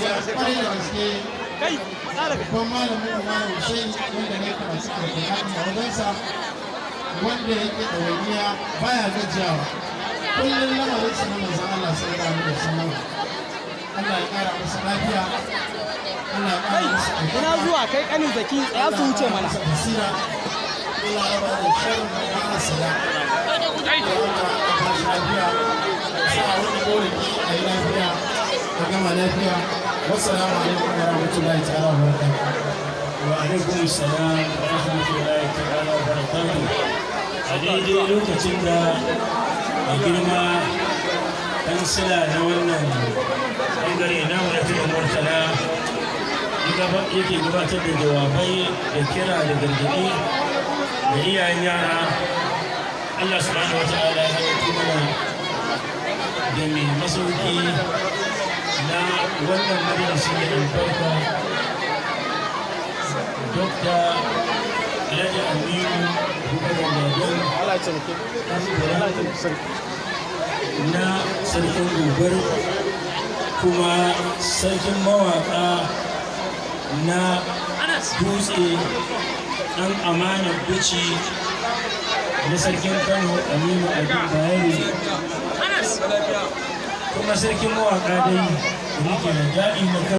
Godiya kwarai da gaske. Babban malamin mu, Malam Hussein, wanda ne karatu Alƙur'ani a wajensa, wanda yake ɗawainiya baya gajiyawa, kullum lamarin sa na Manzon Allah sallallahu alaihi wasallam. Allah ya ƙara masa lafiya, Allah ya ƙara masa Ina zuwa, kai kanin Zaki, ya su wuce mana. basira. Allah ya ba da sharrin ma'asala. Allah ya ba shi lafiya, sa wani maulidi a yi lafiya, a gama lafiya. Wassalamu alaikum wa rahmatullahi ta'ala wa barakatuh. Wa alaikum salam wa rahmatullahi ta'ala wa barakatuh. A daidai lokacin da mai girma kansila na wannan bangare na Tudun Murtala yake gabatar da jawabai da kira da gargaɗi da iyayen yara, Allah subhanahu wa ta'ala ya halarci mana da mai masauki na wannan majalisi mai albarka, Dokta Alhaji Aminu Abubakar Ladan, na Sarkin Gobir kuma sarkin mawaƙa na Dutse, ɗan amanar Bici na Sarkin Kano Aminu Ado Bayero, kuma sarkin mawaƙa dai da muke da daɗi na Kano.